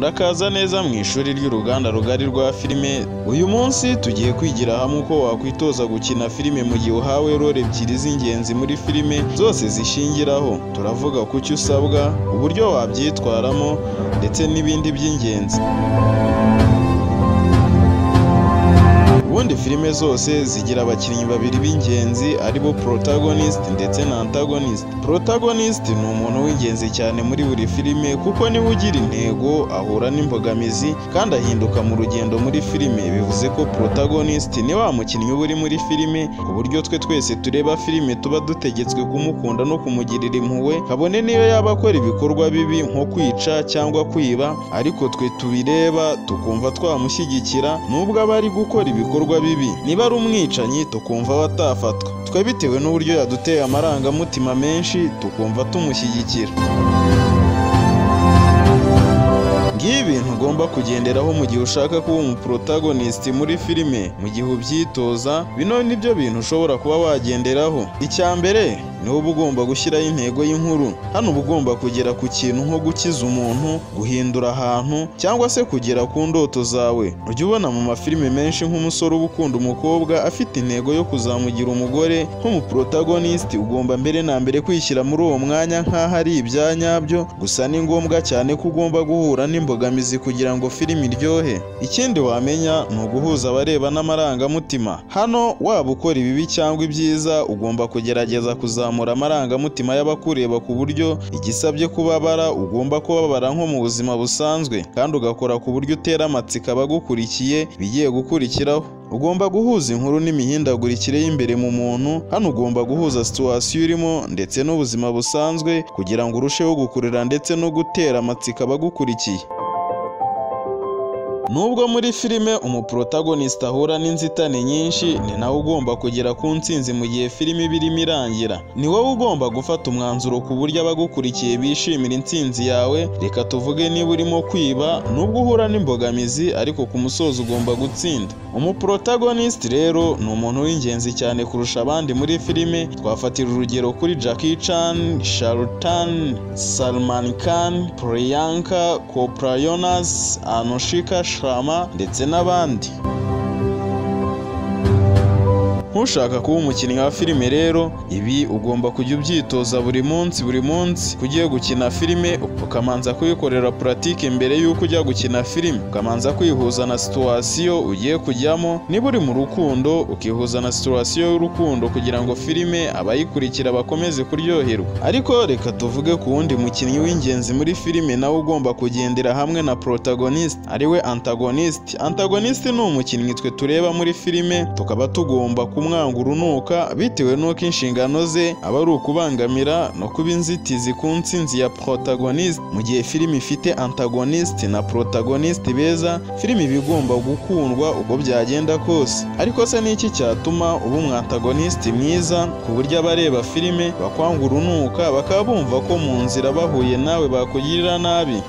Murakaza neza mu ishuri ry'uruganda rugari rwa filime. Uyu munsi tugiye kwigira hamwe uko wakwitoza gukina filime mu gihe uhawe role ebyiri z'ingenzi muri filime zose zishingiraho. Turavuga ku cyo usabwa, uburyo wabyitwaramo ndetse n'ibindi by'ingenzi. Ubundi filime zose zigira abakinnyi babiri b'ingenzi aribo protagonist ndetse na antagonist. Protagonist ni umuntu w'ingenzi cyane muri buri filime kuko niwe ugira intego, ahura n'imbogamizi kandi ahinduka mu rugendo muri filime. Bivuze ko protagonist ni wa mukinnyi uba uri muri filime ku buryo twe twese tureba filime tuba dutegetswe kumukunda no kumugirira impuhwe, kabone niyo yaba akora ibikorwa bibi nko kwica cyangwa kwiba, ariko twe tubireba tukumva twamushyigikira nubwo aba ari gukora ibikorwa bibi. Niba ari umwicanyi tukumva batafatwa, twe bitewe n'uburyo yaduteye amarangamutima menshi tukumva tumushyigikira. Ngibi ibintu ugomba kugenderaho mu gihe ushaka kuba umuprotagonist muri filime. Mu gihe ubyitoza, bino nibyo bintu ushobora kuba wagenderaho. Icya mbere ni uba ugomba gushyiraho intego y'inkuru. Hano uba ugomba kugera ku kintu nko gukiza umuntu, guhindura ahantu cyangwa se kugera ku ndoto zawe. Ujya ubona mu mafilime menshi nk'umusore uba ukunda umukobwa afite intego yo kuzamugira umugore. Nk'umuprotagonist ugomba mbere na mbere kwishyira muri uwo mwanya nk'aho ari ibya nyabyo. Gusa ni ngombwa cyane ko ugomba guhura n'imbogamizi kugira ngo filime iryohe. Ikindi wamenya ni uguhuza abareba n'amarangamutima. Hano waba ukora ibibi cyangwa ibyiza, ugomba kugerageza kuzamura amarangamutima y'abakureba ku buryo igisabye kubabara ugomba kubabara nko mu buzima busanzwe, kandi ugakora ku buryo utera amatsiko abagukurikiye bigiye gukurikiraho. Ugomba guhuza inkuru n'imihindagurikire y'imbere mu muntu. Hano ugomba guhuza situwasiyo urimo ndetse n'ubuzima busanzwe kugira ngo urusheho gukurura ndetse no gutera amatsiko abagukurikiye. Nubwo muri filime umuprotagonist ahura n'inzitane nyinshi, ni nawe ugomba kugera ku ntsinzi mu gihe filime iba irimo irangira. Ni wowe ugomba gufata umwanzuro ku buryo abagukurikiye bishimira intsinzi yawe. Reka tuvuge niba urimo kwiba, nubwo uhura n'imbogamizi ariko ku musozo ugomba gutsinda. Umuprotagonist rero ni umuntu w'ingenzi cyane kurusha abandi muri filime. Twafatira urugero kuri Jackie Chan, Shah Rukh Khan, Salman Khan, Priyanka Chopra Jonas, Anushka Sharma ndetse n'abandi. Ntushaka kuba umukinnyi wa filime rero, ibi ugomba kujya ubyitoza buri munsi buri munsi. Ugiye gukina filime ukamanza kuyikorera pratique mbere y'uko ujya gukina filime, ukamanza kwihuza na situwasiyo ugiye kujyamo. Niba uri mu rukundo ukihuza na situwasiyo y'urukundo kugira ngo filime abayikurikira bakomeze kuryoherwa. Ariko reka tuvuge ku wundi mukinnyi w'ingenzi muri filime nawe ugomba kugendera hamwe na protagonist, ariwe antagonist. Antagonist ni umukinnyi twe tureba muri filime tukaba tugomba kumwanga urunuka bitewe n'uko inshingano ze aba ari ukubangamira no kuba inzitizi ku ntsinzi ya protagonist. Mu gihe filime ifite antagonist na protagonist beza, filime iba igomba gukundwa uko byagenda kose. Ariko se ni iki cyatuma uba umwantagonist mwiza ku buryo abareba filime bakwanga urunuka bakaba bumva ko mu nzira bahuye nawe bakugirira nabi?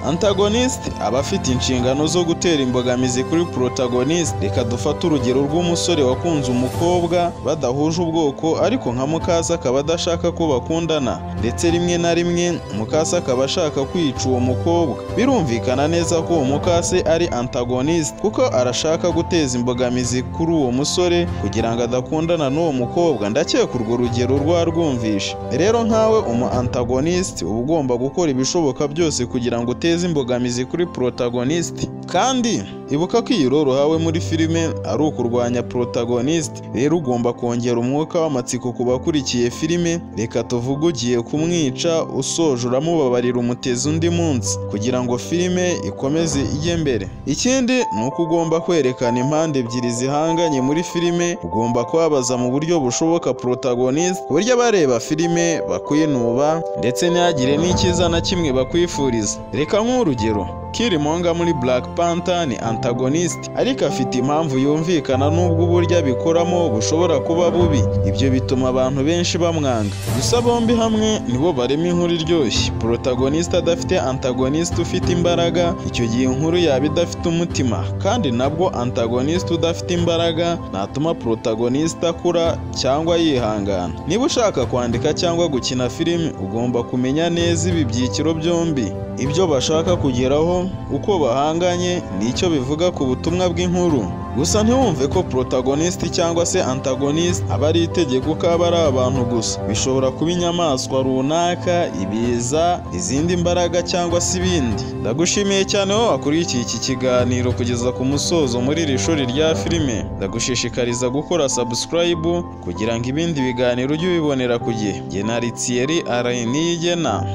Antagonist aba afite inshingano zo gutera imbogamizi kuri protagonist. Reka dufate urugero rw'umusore wakunze umukobwa badahuje ubwoko, ariko nka mukase akaba adashaka ko bakundana, ndetse rimwe na rimwe mukase akaba ashaka kwica uwo mukobwa. Birumvikana neza ko uwo mukase ari antagonist kuko arashaka guteza imbogamizi kuri uwo musore kugira ngo adakundana n'uwo mukobwa. Ndakeka urwo rugero rwarwumvishe. Rero nkawe umu antagonist uba ugomba gukora ibishoboka byose kugira ngo uteze imbogamizi kuri protagonist. Kandi ibuka ko iyi role uhawe muri filime ari ukurwanya protagonist, rero ugomba kongera umwuka w'amatsiko ku bakurikiye filime. Reka tuvuge ugiye kumwica, usoje uramubabarira umuteza undi munsi kugira ngo filime ikomeze ijye mbere. Ikindi ni uko ugomba kwerekana impande ebyiri zihanganye muri filime. Ugomba kubabaza mu buryo bushoboka protagonist ku buryo abareba filime bakwinuba ndetse ntihagire n'icyiza na kimwe bakwifuriza. Reka nk'urugero, Killmonger muri Black Panther ni antagonist, ariko afite impamvu yumvikana nubwo uburyo abikoramo bushobora kuba bubi. Ibyo bituma abantu benshi bamwanga. Gusa bombi hamwe nibo barema inkuru iryoshye. Protagonist adafite antagonist ufite imbaraga, icyo gihe inkuru yaba idafite umutima. Kandi nabwo antagonist udafite imbaraga natuma protagonist akura cyangwa yihangana. Niba ushaka kwandika cyangwa gukina filime, ugomba kumenya neza ibi byiciro byombi. ibyo bashaka kugeraho, uko bahanganye n'icyo bivuga ku butumwa bw'inkuru. Gusa ntiwumve ko protagonist cyangwa se antagonist aba ari itegeko ko aba ari abantu gusa. Bishobora kuba inyamaswa runaka, ibiza, izindi mbaraga cyangwa se ibindi. Ndagushimiye cyane wowe wakurikiye iki kiganiro kugeza ku musozo muri iri shuri rya filime. Ndagushishikariza gukora subscribe kugira ngo ibindi biganiro ujye ubibonera ku gihe. Jye na Thierry Alain Niyigena,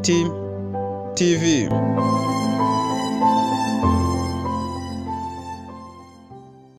T TV.